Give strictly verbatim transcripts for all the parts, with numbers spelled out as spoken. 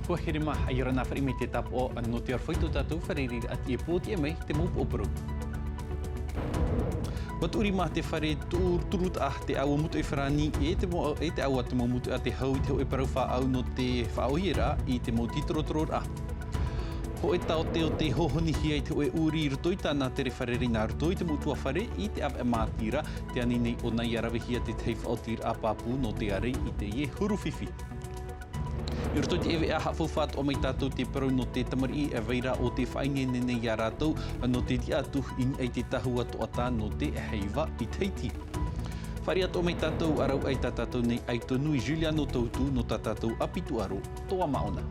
Kua here mā, ʻia ora na, fāriʻi mai te tāpaʻo nō te aroha i tō tātou fare reira ʻati e pōtiʻa mai te mau upoʻo parau. ʻUa tuʻu rima te fare tu-, turutaʻa te ʻāua mūtoʻi farāni e te mau, e te ʻāua te mau mūtoʻi a te hau i te hōʻē parau faʻaau nō te faʻaʻohie ra i te mau tītorotororaʻa. Hōʻē taote o tei hōhonihia i te hōʻē ʻūrī i roto i tāna tere fare rā nā roto i te mau ʻutuāfare i te ʻāvaʻe mātira, tē ani nei ʻōna ʻia ravehia te tahi faʻaotiraʻa pāpū nō te ʻārai i teie huru fifi. I roto i te veʻa haʻafaufaʻa atoʻa mai tātou te parau nō te tamariʻi e vai ra ʻo tē faʻaineine nei iā rātou nō te tiʻa atu i niʻa i te tahua toʻatā nō te heiva i Tahiti. Fāriʻi atoʻa mai tātou, ʻa rave ʻai tā tātou nei ʻaito nui Juliano Tautu nō tā tātou ʻapi tūʻaro, Toa Maʻona.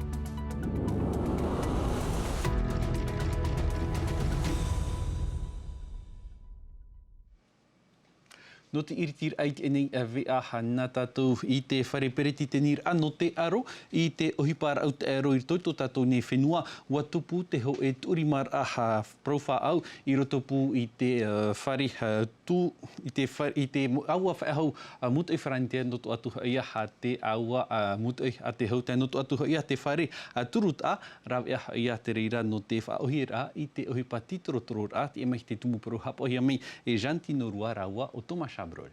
Nō te ʻiritiraʻa i teie nei veʻa, nā tātou i te fare peretiteniraʻa nō te aro i te ʻohipa rau taʻero i roto i tō tātou nei fenua, ʻua tupu te hōʻē tuʻurimaraʻa parau faʻaau i roto pū i te, ā, fare, ā, tū, i te fare, i te mo-, ʻāua faʻehau, ā, mūtoʻi farāni nō tō atu hoʻi ia te ʻāua, ā, mūtoʻi a te hau, tae nō tō atu hoʻi ia te fare, ā, turutaʻa, rāveʻa ia te reira nō te faʻaʻohie ra i te ʻohipa tītorotoro ra, tiʻa mai te tumu parau haʻapaʻohia mai e Jantino Rua rāua ʻo Thomas Chabrol.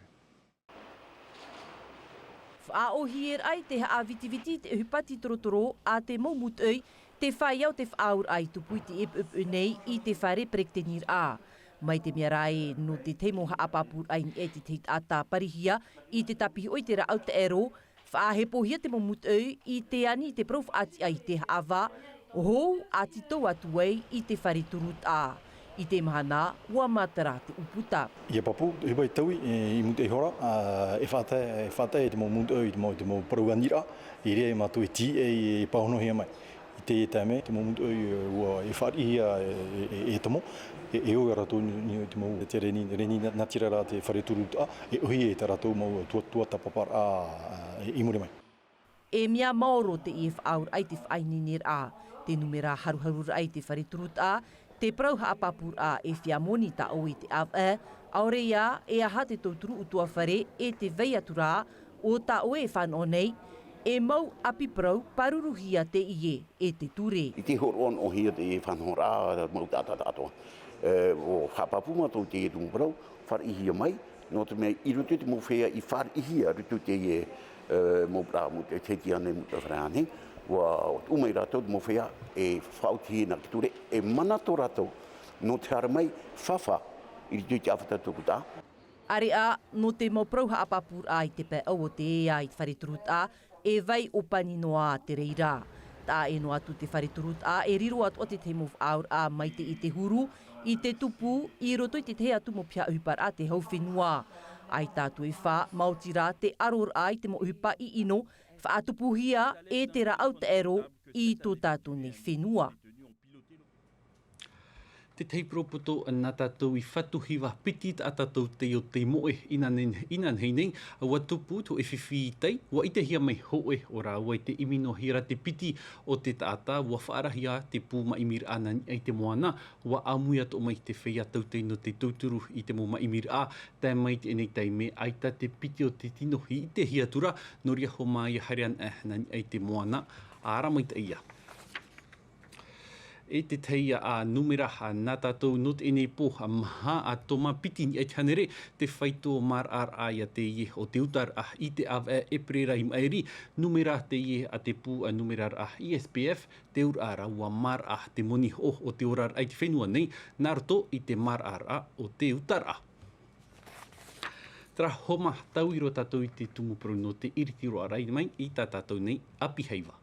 Faʻaʻohie ra i te haʻavitiviti i te ʻohipa tītorotoro a te mau mūtoʻi, te fāʻiʻa o te faʻaauraʻa i tupu i teie poʻipoʻi nei i te fare peretiteniraʻa. Mai te mea rā ē, nō te tahi mau haʻapāpūraʻa i niʻa i te tahi taʻata parihia i te tāpiʻi i te rāʻau taʻero, faʻahepohia te mau mūtoʻi i te ani i te parau faʻatiʻa i te haʻavā, hou ʻa tītau atu ai i te fare turutaʻa. I te mahana, ʻua matara te ʻūputa. ʻIa pāpū, e vai taui, e, i mūtoʻi ihora, ā, e faʻatae, e faʻatae i te mau mūtoʻi, i te mau, i te mau parau aniraʻa, i reira mātou e tīaʻi, e pāhonohia mai. I teie taime, te mau mūtoʻi, e, ʻua, e fāriʻihia, e, e, e, e tomo, e, e ʻoia rātou ni, ni, te mau, te reni, reni nā-, nātirara te fare turutaʻa, e ʻohie tā rātou mau tua, tuatāpaparaʻa, ā, i, i muri mai. E mea maoro teie faʻaauraʻa i te faʻaineineraʻa, te nūmera haruharuraʻa i te fare turutaʻa, te parau haʻapāpūraʻa e feiā moni tā ʻoe i te ʻāvaʻe, ʻaore ia, e aha te tauturu ʻutuāfare e te vai atu ra, ʻo tā ʻoe e fānaʻo nei, e mau ʻapi parau pāruruhia teie e te ture. I te hōroʻa noa hia te fānaʻoraʻa mau taʻata atoʻa. E, ʻua haʻapāpū mātou i teie tumu parau, fāriʻihia mai, nō te mea i roto i te mau feiā i fāriʻihia i roto i teie, e, mau parau, mau te, te tiʻa nei, mau te fare nei, ʻua tuʻu mai rātou te mau feiā e faʻaotihia nā te ture, e mana tō rātou, nō te haere mai, fāfā, i roto i te ʻāfata turutaʻa. ʻĀreʻa, nō te mau parau haʻapāpūraʻa i te pae ʻau o te ea i te fare turutaʻa, e vai ʻōpani noa te reira. Taʻa ʻē noa atu te fare turutaʻa, e riro atoʻa te tahi mau faʻaauraʻa mai teie te huru, i te tupu, i roto i te tahi atu mau piha ʻohiparaʻa te hau fenua. ʻAita atu e fā, maoti rā te ʻaroraʻa i te mau ʻohipa ʻiʻino, faʻatupuhia e te rāʻau taʻero i tō tātou nei fenua. Te tahi poropoto nā tātou i Fatuhiva, piti taʻata tei ʻō i te moʻe inanahi, inanahi nei, ʻua tupu tō ʻoe fifi i tai, ʻua ʻitehia mai hōʻē o rāua i te ʻimi noa hia ra te piti o te taʻata, ʻua faʻaarahia te pū māʻimiraʻa nā niʻa i te moana, ʻua ʻāmui atoʻa mai te feiā tautai nō te tauturu i te mau māʻimiraʻa, tae mai i teie nei taime, ʻaita te piti o te tino i ʻitehia atu ra, nō reira hoʻi mā ʻia haere ana nā niʻa i te moana, ʻa ara maitaʻi ia. E te tahi ā nūmera nā tātou nō teie nei pō, maha ā tō mā piti i niʻa i te hānere, te faito maraʻaraʻa ia teie o te utaraʻa i te ʻāvaʻe ʻēperēra i maʻiri, nūmera teie a te pū ā nūmeraraʻa I S P F, te auraʻa ra ʻua maraʻa te moni hoʻo o te oraraʻa i te fenua nei, nā roto i te maraʻaraʻa o te utaraʻa. Terā hoʻi mā, taui roa tātou i te tumu parau nō te ʻiriti roa ra mai i tā tātou nei ʻapi heiva.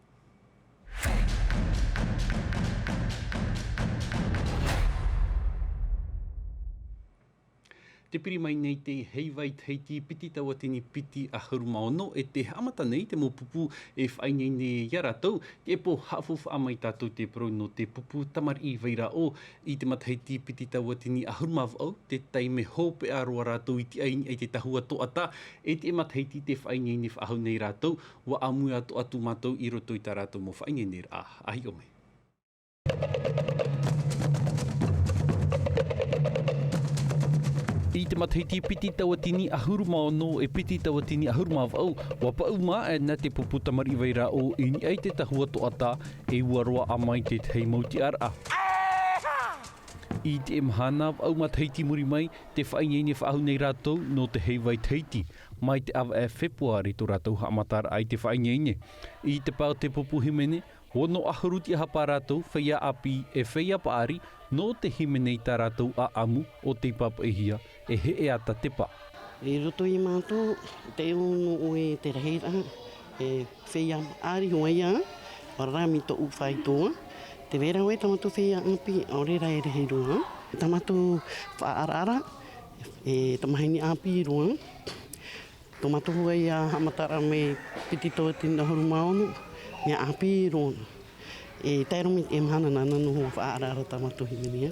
Tē piri mai nei te heiva i Tahiti piti tauatini piti ʻahuru mā ono, e tē haʻamata nei te mau pupu e faʻaineine ia rātou, te pō haʻafaufaʻa mai tātou te parau nō te pupu tamariʻi vairaʻo i te matahiti piti tauatini ʻahuru mā vaʻu, te taime hopeʻa roa rātou i tiʻa i niʻa i te tahua toʻatā, e te matahiti tē faʻaineine faʻahou nei rātou, ʻua ʻāmui atoʻa atu mātou i roto i tā rātou mau faʻaineineraʻa. ʻA hiʻo mai. I te matahiti piti tauatini ʻahuru mā ono e piti tauatini ʻahuru mā vaʻu, ʻua paʻuma nā te pupu tamariʻi vairaʻo i niʻa i te tahua toʻata, e ʻua roaʻa mai tētahi mau tiʻaraʻa. I te mahana vaʻu matahiti i muri mai, tē faʻaineine faʻahou nei rātou nō te heiva i Tahiti, mai te ʻāvaʻe Fepuare tō rātou haʻamataraʻa i te faʻaineine. I te pae o te pupu hīmene, ono ʻahuru tiʻahapa rātou feiā ʻāpī e feiā paʻari nō te hīmene i tā rātou ʻāʻamu o tei pāpaʻihia e Heʻeata Tepa. I roto iā mātou, te ʻono ʻoe te rahiraʻa, e feiā paʻari hoʻi ia, ʻua rami tōʻu faitoʻa, tē vai ra hoʻi tā mātou feiā ʻāpī, ʻaore rā e rahi roa, tā mātou faʻaʻaraʻara, e tamahine ʻāpī roa, tō mātou hoʻi ia haʻamataraʻa mai piti tauatini ʻahuru mā ono, mea ʻāpī roa. E tae roa mai i teie mahana nāna noa faʻaʻaraʻara tā mātou hīmene.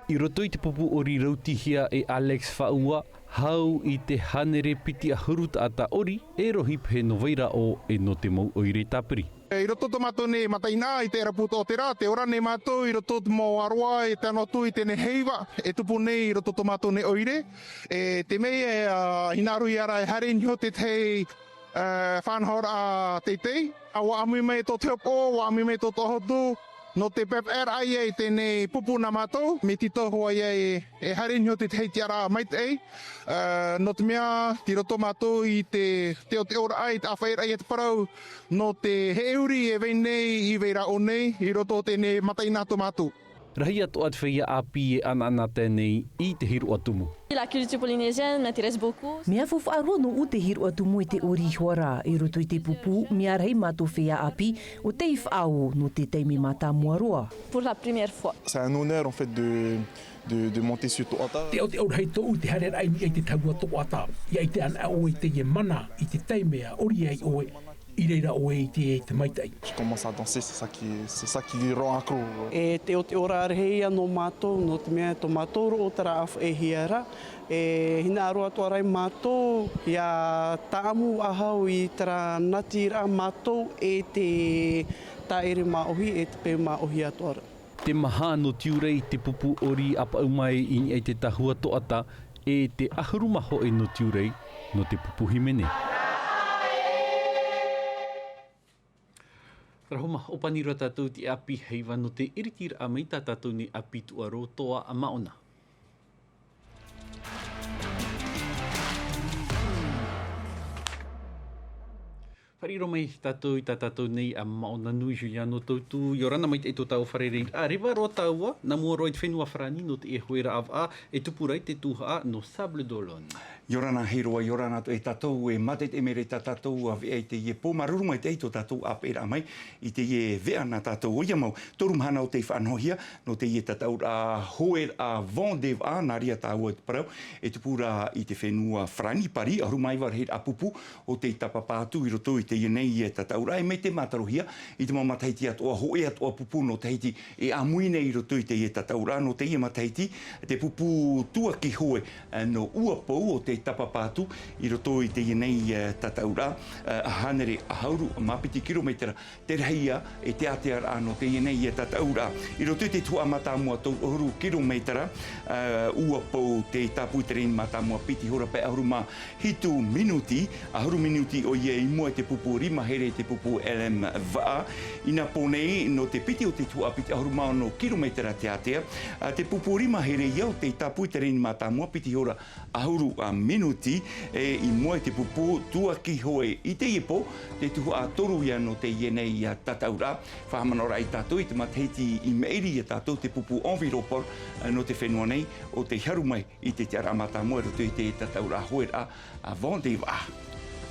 I roto i te pupu ʻori rautihia e Alex Faʻaua, hau i te hānere piti ʻahuru taʻata ʻori e rohi pē nō vairaʻo e nō te mau ʻoire tāpiri. I roto tō mātou nei mataʻeinaʻa i te ʻērapu Toʻotera, tē ora nei mātou i roto o te mau ʻāroa e tano atu i teie nei heiva e tupu nei i roto tō mātou nei ʻoire. E te mea, e, a, hinaʻaro ia ra e haere i niho te tahi, e, faʻanahoraʻa teitei. A, ʻua ʻāmui mai tō te hopoʻo, ʻua ʻāmui mai tō Toʻohotu, nō te pāpaʻiraʻa ia i teie nei pupu nā mātou, mea tītau hoʻi ia e, e haere i niho te tahi tiʻaraʻa maitaʻi. E, nō te mea, tei roto mātou i te, te teʻoteʻoraʻa, i te ʻāfaʻiraʻa ia te parau, nō te heʻeuri e vai nei i vairaʻo nei, i roto o teie nei mataʻeinaʻa tō mātou. Rahi atoʻa te feiā ʻāpī e ʻanaʻanatae nei i te hiroʻa tumu. La culture polynésienne m'intéresse beaucoup. Mea faufaʻa roa nōʻu te hiroʻa tumu i te ʻori i Hoara, i roto i te pupu, mea rahi mātou feiā ʻāpī, ʻo tei faʻaō nō te taime mātāmua roa. Pour la première fois. C'est un honneur, en fait, de, de, de monter sur Toʻata. Te teʻoteʻo rahi tōʻu i te haereraʻa i niʻa i te tahua Toʻata. ʻIa ʻite anaʻe ʻoe i teie mana, i te taime a ʻori ai ʻoe, i reira ʻoe i te, i te maitaʻi. Je commence à danser, c'est ça qui, c'est ça qui rend accro. E teʻoteʻoraʻa rahi ia nō mātou, nō te mea tō mātou roʻo terā ʻāfaʻihia ra. E hinaʻaro atoʻa ra mātou, ʻia tāʻamu faʻahou i terā natiraʻa mātou e te tāʻere māʻohi, e te peu māʻohi atoʻa ra. Te maha nō Tiurai te pupu ʻori a paʻuma i niʻa i te tahua Toʻata, e te ʻahuru mā hōʻē nō Tiurai, nō te pupu hīmene. Terā hoʻi mā, ʻōpani roa tātou i te ʻāpī heiva nō te iritiraʻa mai tā tātou nei ʻāpī tūʻaro Toa Maʻona. Fāriʻi roa mai tātou i tā tātou nei a Maʻona nui Juliano Tautu, ʻia ora na maitaʻi tō tāua fārereiraʻa, reva roa tāua, nā mua roa i te fenua Farāni nō te hoeraʻa vaʻa, e tupu ra i te tuhaʻa nō Sable d'Olonne. ʻIa ora na, e reva, ʻia ora na atoʻa e tātou, e mātaʻitaʻi mai ra tā tātou a veʻa i teie pō, māuruuru maitaʻi tō tātou ʻāpeʻeraʻa mai i teie veʻa nā tātou. ʻOia mau, toru mahana o tei faʻanahohia, nō teie tataʻuraʻa hoeraʻa vent de vaʻa, nā reira tāua i te parau, e tupu ra i te fenua Farāni, Paris, ʻahuru mā iva rahiraʻa pupu o tei tāpapa atu i roto i teie nei tataʻuraʻa, e mai tei mātarohia i te mau matahiti atoʻa, hōʻē atoʻa pupu nō Tahiti e ʻāmui nei i roto i teie tataʻuraʻa, nō teie matahiti, te pupu tuakihoe, e, nō Uapou o tei tāpapa atu i roto i teie nei, e, tataʻuraʻa, e, hānere ʻahuru mā piti kirometera te rahi ia e te ātea ra nō teie nei tataʻuraʻa. I roto i te tuhaʻa mātāmua toru ʻahuru kirometera, e, Uapou te tāpū i te reni mātāmua piti hora pae ʻahuru mā hitu minuti, ʻahuru minuti ʻoia i mua i te pupu rima here i te pupu L M vaʻa. I nā pō nei, nō te piti o te tuhaʻa piti ʻahuru mā ono kirometera te ātea, a, te pupu rima here ia o tei tāpū i te reni mātāmua piti hora ʻahuru, a, minuti, e, i mua i te pupu tuakihoe i teie pō, te tuhaʻa toru ia nō teie nei tataʻuraʻa. Faʻahaʻamanaʻo ra tātou i te matahiti i maʻiri ia tātou te pupu Enviropol, a, nō te fenua nei, o tei haru mai i te tiʻaraʻa mātāmua i roto i te tataʻuraʻa hoeraʻa, a, vent de vaʻa.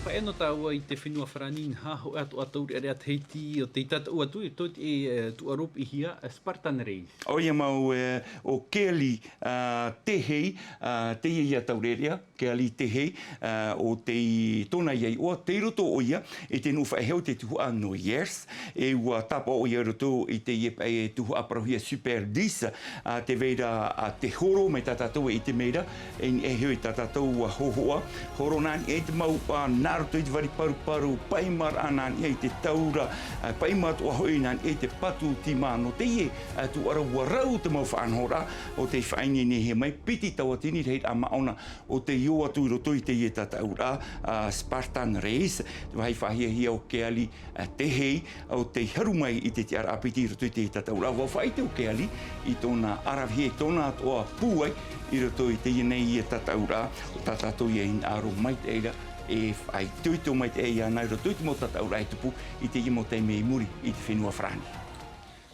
Paʻi anō tāua i te fenua Farāni, nā hōʻē atoʻa taureʻareʻa Tahiti o tei tataʻu atu i tō te, e, tūʻaro piʻihia, e, Spartan Race. ʻOia mau, e, ʻo Kelly, a, Tehei, a, teie ia taureʻareʻa. Kelly Tehei, ā, ʻo tei tōna iʻoa, tei roto ʻoia i te nuʻu faʻehau o te tuhaʻa nō Yers, e ʻua tāpaʻo ʻoia i roto i teie pae tuhaʻa parauhia Super dix, ā, tē vai ra, ā, te horo mai tā tātou e ʻite mai ra, e niʻa iho i tā tātou, ā, hōhoʻa, horo nā niʻa i te mau, ā, nā roto i te vari paruparu, paʻimaraʻa nā niʻa i te taura, ā, paʻimaraʻa atoʻa hoʻi nā niʻa i te patu tīmā. Nō teie, ā, tūʻaro ʻua rau te mau faʻanahoraʻa o tei faʻaineinehia mai, piti tauatini rahiraʻa māʻona o tei ō atu i roto i teie tataʻuraʻa, ā, Spartan Race, te vāhi faʻahiahia o Kelly, ā, Tehei, ʻo tei haru mai i te tiʻaraʻa piti i roto i teie tataʻuraʻa. ʻUa faʻaʻite ʻo Kelly i tōna ʻaravihi, i tōna atoʻa pūai i roto i teie nei tataʻuraʻa, ʻo tā tātou ia hinaʻaro maitaʻi ra e faʻaitoito maitaʻi iāna i roto i te mau tataʻuraʻa e tupu i teie mau taime i muri i te fenua Farāni.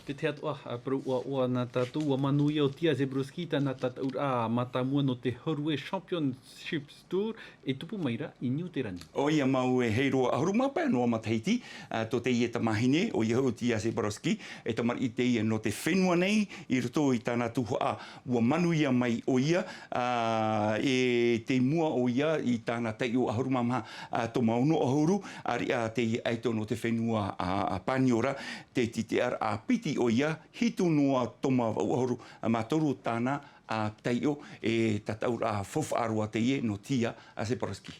Te tahi atoʻa, ā, parau ʻoaʻoa nā tātou, ʻua manuia ʻo Tia Zebrowski i tāna tataʻuraʻa mātāmua nō te Horue Championship Tour, e tupu mai ra i Niu Terani. ʻOia mau, e hei roa ʻahuru mā pae noa matahiti, ā, tō teie tamahine, ʻoia hoʻi ʻo Tia Zebrowski, e tamariʻi teie nō te fenua nei, i roto i tāna tuhaʻa ʻua manuia mai ʻoia, ā, e tei mua ʻoia i tāna taiʻo ʻahuru mā maha, ā, toma ono ʻahuru, ʻāreʻa teie ʻaito nō te fenua, ā, ā, Paniora, te tiʻaraʻa piti ʻoia, hitu noa toma vaʻu ʻahuru mā toru tāna, ā, taiʻo, e tataʻuraʻa faufaʻa roa teie nō Tia, ā, Zebrowski.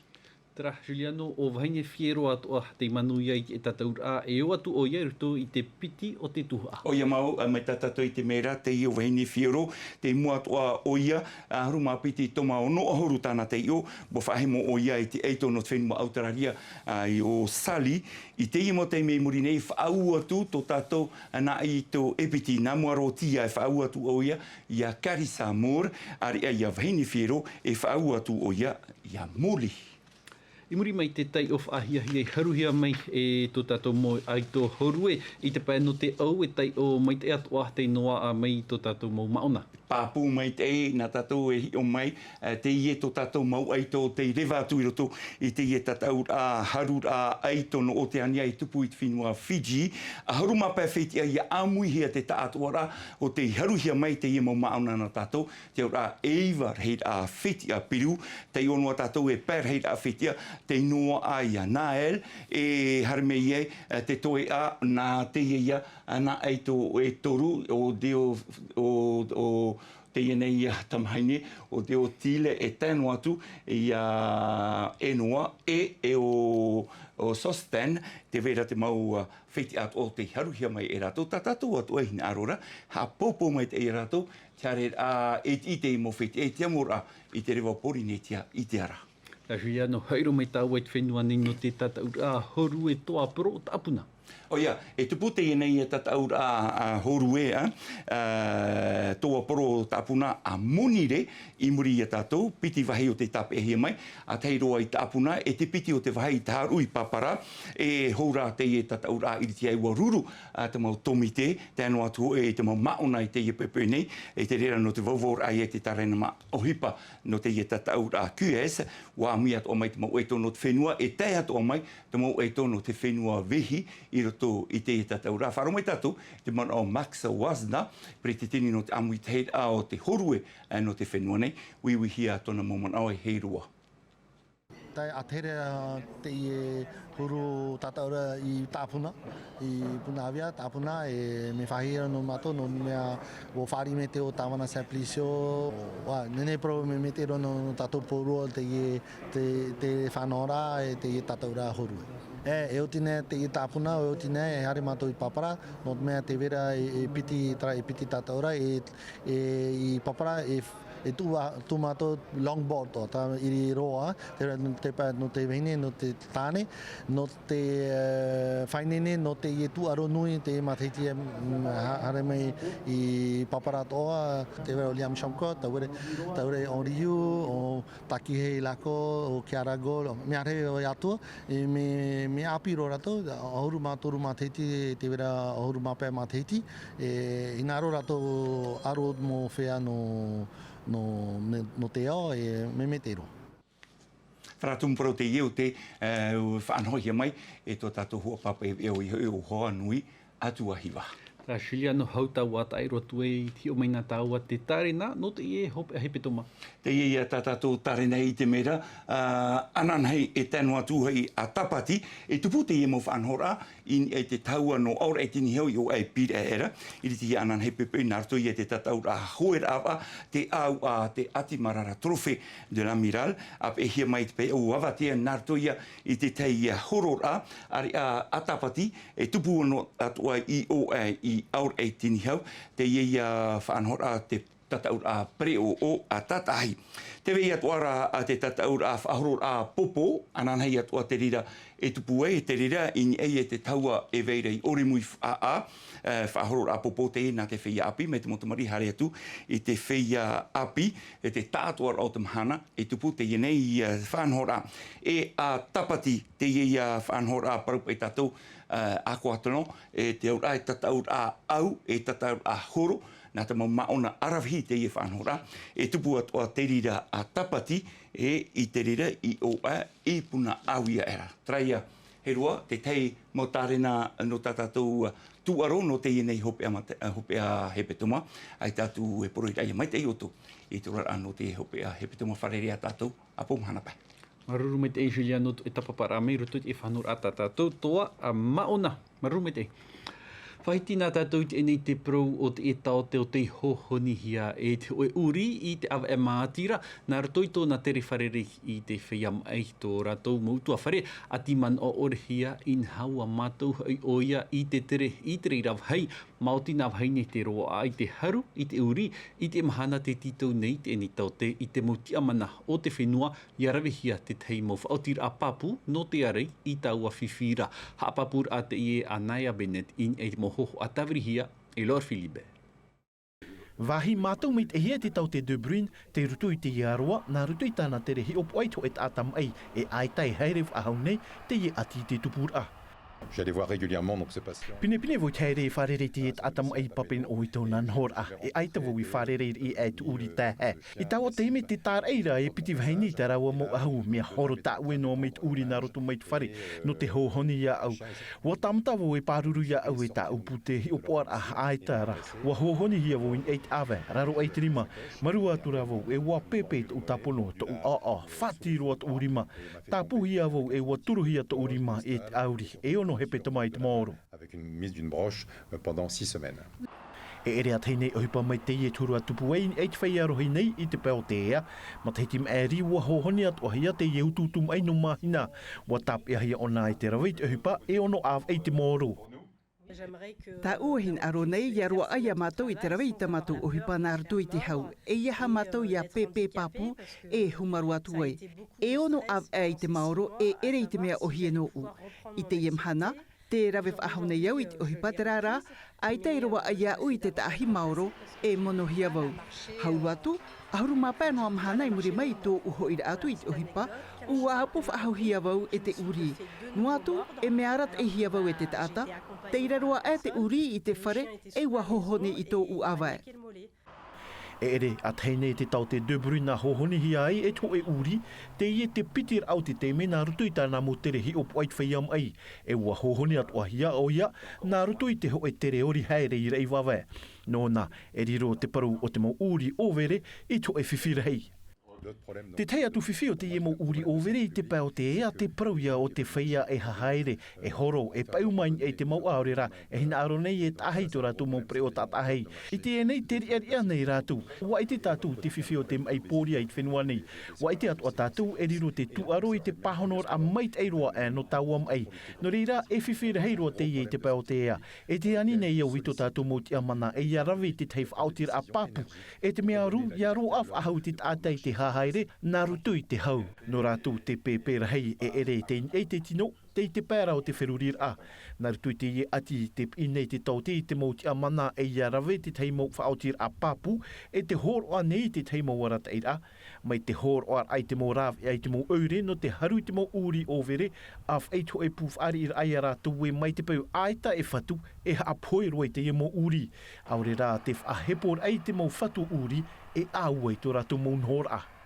Terā, Juliano, ʻo Vahine Fierro atoʻa tei manuia i te tataʻuraʻa, e ō atu ʻoia i roto i te piti o te tuhaʻa. ʻOia mau, ā, mai tā tātou i ʻite mai ra, teie ʻo Vahine Fierro, tei mua atoʻa ʻoia, ā, ʻahuru mā piti toma ono ʻahuru tāna taiʻo, ʻua faʻahemo ʻoia i te ʻaito nō te fenua ʻAuterāria, ā, i ʻo Sali, i teie mau taime i muri nei, faʻaū atu tō tātou, ā, nā ʻaito e piti, nā mua roa ʻo Tia, e faʻaū atu ʻoia iā Carissa Moore, ʻāreʻa iā Vahine Fierro, e faʻaū atu ʻoia iā Molly. I muri mai te taiʻo faʻahiahia i haruhia mai e tō tātou mau ʻaito horue, i te pae nō te ʻau e taiʻo maitaʻi atoʻa tei noaʻa mai i tō tātou mau māʻona. Pāpū maitaʻi, nā tātou e hiʻo mai, ā, teie tō tātou mau ʻaito tei reva atu i roto i teie tataʻuraʻa, haruraʻa ʻaito nō Oteania e tupu i te fenua Fiji. ʻAhuru mā pae fetiʻa ʻia ʻāmuihia te taʻatoʻaraʻa ʻo tei haruhia mai teie mau māʻona nā tātou, te auraʻa e iva rahiraʻa fetiʻa piru, taiʻo noa tātou e pae rahiraʻa fetiʻa, tei noaʻa iā Nael, e haere mai ai, ā, te toeʻa nā teie ia, ā, nā ʻaito e toru, ʻo Deo, ʻo, ʻo teie nei ia tamahine, ʻo Deotile e tae noa atu iā Enoa, e, e ʻo, ʻo Sosten, tē vai ra te mau, ā, fetiʻa atoʻa tei haruhia mai e rātou, tā tātou atoʻa e hinaʻaro ra, haʻapōpō maitaʻi ia rātou, te haereraʻa e ʻite i te mau fetiʻa, e te amoraʻa i te reva o Pōrīnetia i te ara. Ā, Juliano, haʻamanaʻo mai tāua i te fenua nei nō te tataʻuraʻa horue toa poro o Taʻapuna. ʻOia, e tupu teie nei tataʻuraʻa, ā, horue, ā, ā, toa poro o Taʻapuna a Monirē, i muri iā tātou, piti vāhi o tei tāpeʻahia mai, ā, tahi roa i Taʻapuna, e te piti o te vāhi i Taharu i Papara, e hou rā teie tataʻuraʻa ʻiritia ʻua ruru, ā, te mau tōmite, tae noa atu hoʻi te mau māʻona i teie poʻipoʻi nei, e te reira nō te vauvau raʻa ia i te taraenama ʻohipa nō teie tataʻuraʻa Q S, ʻua ʻāmui atoʻa mai te mau ʻaito nō te fenua, e tae atoʻa mai te mau ʻaito nō te fenua Vehi i roto i teie tataʻuraʻa. Faʻaroʻo mai tātou, te manaʻo o Max Wazda, peretiteni nō te ʻāmuitahiraʻa o te horue, ā, nō te fenua nei, uiuihia tōna mau manaʻo e hei roa. Tae ā te here, ā, teie huru tataʻuraʻa i Taʻapuna, i Punaʻauia, Taʻapuna, e mea faʻahiahia nō mātou, nō te mea ʻua fāriʻi mai te ʻo Tāvana Simplicio, ʻua, nehenehe parau mea maitaʻi roa nō, nō tātou pauroa teie, te, te fānauraʻa, e teie tataʻuraʻa horue. E, e oti nei teie Taʻapuna, e oti nei, e haere mātou i Papara, nō te mea tē vai ra e, e piti, terā, e piti tataʻuraʻa, e, e, i Papara, e, e tuʻu ā, tuʻu mātou longboard atoʻa, tā ʻiri roa, te, te pae nō te vahine, nō te tāne, nō te, e, faʻaineine, nō teie tūʻaro nui, teie matahiti, mm, ha-, haere mai i Papara atoʻa, tē vai ra ʻo Liam Chamcot, tē vai ra, tē vai ra ʻo Henri Yu, ʻo Takehei Lako, ʻo Kiara Gold, mea rahi ʻo ia atoʻa, e mea, mea ʻāpī roa rātou, ʻahuru mā toru matahiti, tē vai ra ʻahuru mā pae matahiti, e, hinaʻaro rātou ʻaro mau feiā nō, nō, nō te ao, e mea maitaʻi roa. Terā tumu parau teie ʻo tē, e, faʻanahohia mai e tō tātou huaʻāpapa e, e ʻoia hoʻi ʻo Hoa Nui Atuahiva. Juliano, hou tāua taʻi roa atu ai i te hiʻo mai nā tāua te tārena nō teie hopeʻa hepetoma. Teie ia tā tātou tārena i te mea ra, ā, ananahi e tae noa atu hoʻi a Tāpati, e tupu teie mau faʻanahoraʻa, i niʻa i te tahua nō Aoraʻi Tinihau i ʻō aʻe i Pīraʻe ra, i rite ia ananahi poʻipoʻi nā roto ia i te tataʻuraʻa hoeraʻa vaʻa, te ʻāuʻa a te ʻāti marara Trophée de l'Amiral, a peʻehia mai te pae ʻo Avatea nā roto ia i te tahi ia hororaʻa, ʻāreʻa a Tāpati, e tupu noa atu ai i ʻō aʻe i Aoraʻi Tinihau, teie ia faʻanahoraʻa te tataʻuraʻa pereʻoʻo a tātahi. Tē vai atoʻa ra te tataʻuraʻa faʻahororaʻa pōpō, ananahi atoʻa te reira e tupu ai, te reira i niʻa i te tahua e vai ra i ʻOrimu i Faʻaʻā, e, faʻahororaʻa pōpō teie nā te feiā ʻāpī, mai te mau tamariʻi haere atu i te feiā ʻāpī, e te taʻatoʻaraʻa o te mahana, e tupu teie nei, e, faʻanahoraʻa. E a Tāpati, teie ia faʻanahoraʻa parau paʻi tātou, e, aquathlon, e te auraʻa, e tataʻuraʻa ʻau, e tataʻuraʻa horo, nā te mau māʻona ʻaravihi teie faʻanahoraʻa, e tupu atoʻa te reira a Tāpati, e i te reira i ʻō aʻe i Punaʻauia ra. Terā ia, e rua te tahi mau tārena nō tā tātou, ā, tūʻaro nō teie nei hopeʻa mate-, ā, hopeʻa hepetoma, ʻaita atu e poroʻi ra ia maitaʻi ʻoutou i te oraraʻa nō te hopeʻa hepetoma fārerei ia tātou, ʻāpō mahana pae. Māuruuru maitaʻi Juliano, e tāpaparaʻa mai i roto i te faʻanahoraʻa tā tātou toa, ā, māʻona. Māuruuru maitaʻi. Faʻahiti na tātou i teie nei te parau o te taote o tei hōhonihia e te hōʻē ʻūrī i te ʻāvaʻe mātira, nā roto i tōna tere fārerei i te feiā maʻi, tō rātou mau ʻutuāfare, ʻati manaʻo ʻore hia, inaha ʻua mātau hoʻi ʻoia i te tere i te reira vāhi, maoti nā vāhi nei te roaʻa i te haru, i te ʻūrī, i te mahana tē tītau nei teie nei taote i te mau tiʻamana o te fenua, ʻia ravehia te tahi mau faʻaotiraʻa pāpū nō te ʻārai i taua fifi ra. Haʻapāpūraʻa teie a Naya Bennett i niʻa i te mau hōhoʻa tāvirihia e Laure Philibert. Vāhi mātau maitaʻihia e te taote De Bruyne, tei roto i teie ʻāroa, nā roto i tāna tere hiʻopoʻa i te hōʻē taʻata maʻi, e ʻaita e haere faʻahou nei teie ʻati i te tupuraʻa. J'allais voir régulièrement, donc c'est passionnant. Pinepine vau i te haere e fārerei i teie taʻata maʻi i papanaʻo i tōna nohoraʻa, e ʻaita vau i fārerei i ʻae te ʻūrī taehae. I taua taime tē tāraʻi ra e piti vāhi nei tā rāua mau ʻahu, mea horo tāʻue noa mai te ʻūrī nā roto mai te fare, nō te hōhoni iāʻu. ʻUa tāmata vau e pāruru iāʻu e tāʻu pū te hiʻopoʻaraʻa, ʻaita rā. ʻUa hōhonihia vau i niʻa i te ʻāvae, raro aʻe i te rima, mārū atu rā vau, e ʻua pēpē tōʻu tāpono, tōʻu ʻāʻā, fati roa tōʻu rima. Tāpūhia vau, e ʻua turuhia tōʻu rima e te ʻauri, e ono hepetoma i te maoro. Avec une mise d'une broche, euh, pendant six semaines. E ʻere ā tahi nei ʻohipa mai teie te huru ā tupu ai i te feiā rohi nei i te pae o te ea. Matahiti maʻiri ʻua hōhoni atoʻahia teie utuutu maʻi nō Māhina. ʻUa tāpeʻahia ʻōna e te rave i te ʻohipa e ono ʻāvaʻe i te maoro. Tāʻu e hinaʻaro nei ʻia roaʻa iā mātou i te rave i tā mātou ʻohipa nā roto i te hau. E ʻeiaha mātou ʻia pēpē pāpū e hūmaro atu ai. E ono ʻāvaʻe i te maoro e ʻere i te mea ʻōhie nōʻu. I teie mahana, tē rave faʻahou nei au i te ʻohipa, terā rā, ʻaita e roaʻa iāʻu i te taʻahi maoro, e monohia vau. Hau roa atu, ʻahuru mā pae noa mahana i muri mai i tōʻu hoʻiraʻa atu i te ʻohipa, ʻua ʻapu faʻahouhia vau e te ʻūrī. Noa atu, e mea arataʻihia vau e te taʻata, tei raro aʻe te ʻūrī i te fare, e ʻua hōhoni i tōʻu ʻāvae. E ʻere ā tahi nei te taote De Bruyne ʻa hōhonihia ai e te hōʻē ʻūrī, teie te piti raʻa o te taime nā roto i tāna mau tere hiʻopoʻa i te feiā maʻi, e ʻua hōhoni atoʻahia ʻoia, nā roto i te hōʻē tere ori haere i Raʻivāvae. Nōna, e riro te parau o te mau ʻūrī ʻōvere i te hōʻē fifi rahi. Te tahi atu fifi o teie mau ʻūrī ʻōvere i te pae o te ea, te parau ia o te feiā e hahaere, e horo, e paʻuma i niʻa i te mouʻa, ʻaore rā, e hinaʻaro nei e taʻahi tō rātou mau pereʻoʻo taʻatahi. I teie nei, tē riʻariʻa nei rātou. ʻUa ʻite tātou te fifi o te maʻi pōria i te fenua nei. ʻUa ʻite atoʻa tātou e riro te tūʻaro i te pāhonoraʻa maitaʻi roa aʻe nō taua maʻi. Nō reira, e fifi rahi roa teie i te pae o te ea. E tē ani nei au i tō tātou mau tiʻamana e ʻia rave i te tahi faʻaotiraʻa pāpū, e te mea rū, ʻia roaʻa faʻahou te taʻata i te hahaere nā roto i te hau. Nō rātou te pēpē rahi, e ʻere tei niʻa i te tino, tei te pae ra o te feruriraʻa. Nā roto i teie ʻati, tē piʻi nei te taote i te mau tiʻamana e ʻia rave te tahi mau faʻaotiraʻa pāpū, e te hōroʻa nei i te tahi mau arataʻiraʻa. Mai te hōroʻaraʻa i te mau rāveʻa i te mau ʻoire nō te haru i te mau ʻūrī ʻōvere, ʻāfaʻi te hōʻē pū fāriʻiraʻa ia rātou ē mai te peu ʻaita e fatu, e haʻapohe roa i teie mau ʻūrī. ʻAore rā te faʻaheporaʻa i te mau fatu ʻūrī, e ʻāua i tō rātou mau nohoraʻa.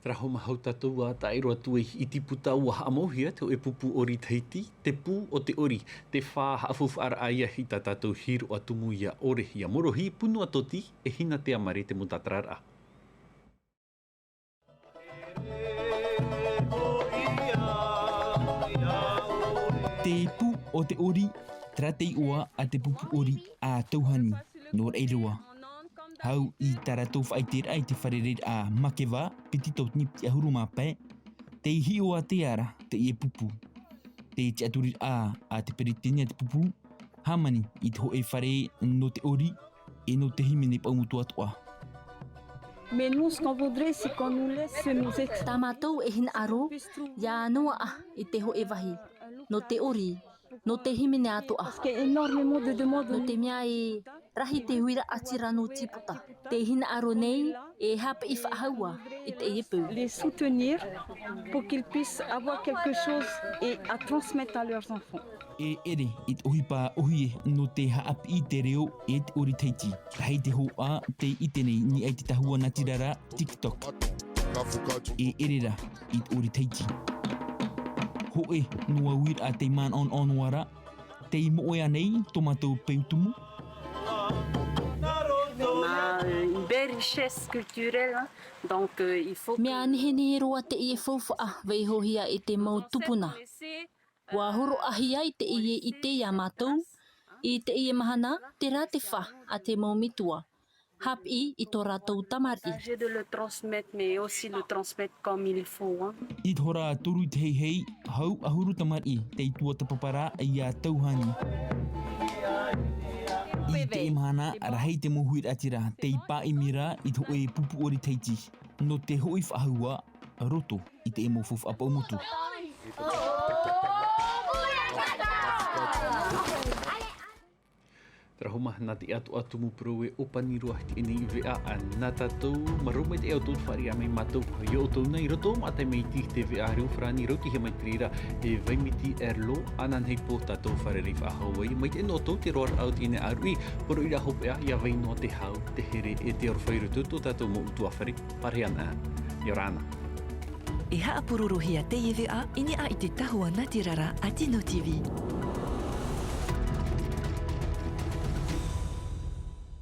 Tarahu mahau tātou ā taʻero atu ai i te puta ua haʻamauhia te hoʻe pupu ʻori Tahiti, te pū o te ʻori, te fā haʻafaufaʻaraʻa ia i tā tātou hīroʻa tumu ia ʻore, ia Morohi Punua Toti, e Hina Teamare te mau tātararaʻa. Te pū o te ʻori, terā te iʻoa a te pupu ʻori a Tauhani, nō Raʻiroa. Hau i tā rātou faʻaiteraʻa i te fārereiraʻa Makeva, piti tauatini piti ʻahuru mā pae, tei hiʻo atu ra teie pupu. Te tiʻaturiraʻa a te peretiteni a te pupu, hāmani i te hoʻe fare nō te ʻori, e nō te hīmene paumotu atoʻa. Mais nous, ce qu'on voudrait, c'est qu'on nous laisse nous exprimer. Tā mātou e hinaʻaro, ʻia noaʻa i te hoʻe vāhi, nō te ʻori, nō te hīmene atoʻa. Parce qu'il y a énormément de demandes. Nō te mea e rahi te huiraʻatira nō Tīpota. Tē hinaʻaro nei, e haʻapiʻi faʻahou ā i teie pū. Les soutenir pour qu'ils puissent avoir quelque chose et à transmettre à leurs enfants. E ʻere i te ʻohipa ʻōhie nō te haʻapiʻi i te reo e te ʻori Tahiti. Rahi te hōʻē tei ʻite nei, i niʻa i te tahua natirara TikTok. E ʻere rā i te ʻori Tahiti. Hōʻē noa uiraʻa tei manaʻonaʻo noa ra, tei moʻe ānei tō mātou peu tumu? On a, euh, une belle richesse culturelle, hein. Donc, euh, il faut que... Mea nehenehe roa teie faufaʻa vaiihohia e te mau tupuna. ʻUa hōroʻahia teie i te ia mātou, i teie mahana, terā te fā a te mau metua. Haʻapiʻi i tō rātou tamariʻi. Essayer de le transmettre, mais aussi le transmettre comme il faut, hein. I te hora toru i te heihei, hau ʻahuru tamariʻi tei tuatāpapa ra ia Tauhani. I teie mahana, rahi te mau huiraʻatira tei pāʻimi ra i te hoʻē pupu ʻori Tahiti, nō te hoʻi faʻahou ā roto i te mau faufaʻa paumotu. Tarahu mā, nā te ʻatoʻa tumu parau e ʻōpani roa i teie nei veʻa nā tātou. Māuruuru maitaʻi ʻoutou i te fāriʻi mai iā mātou, iā ʻoutou nei i roto, maitaʻi mai i te veʻa reo farāni, rautihia mai te reira e Vaimiti Erlo, ananahi pō tātou fārerei faʻahou ai. Maitaʻi nō ʻoutou te roaraʻa o teie nei ʻāruʻi, poroʻi rā hopeʻa, ʻia vai noa te hau, te here e te aroha i roto i tō tātou mau ʻutuāfare. Pārahi ana, ʻia ora na. E haʻapurorohia teie veʻa i niʻa i te tahua natirara a Tino TV.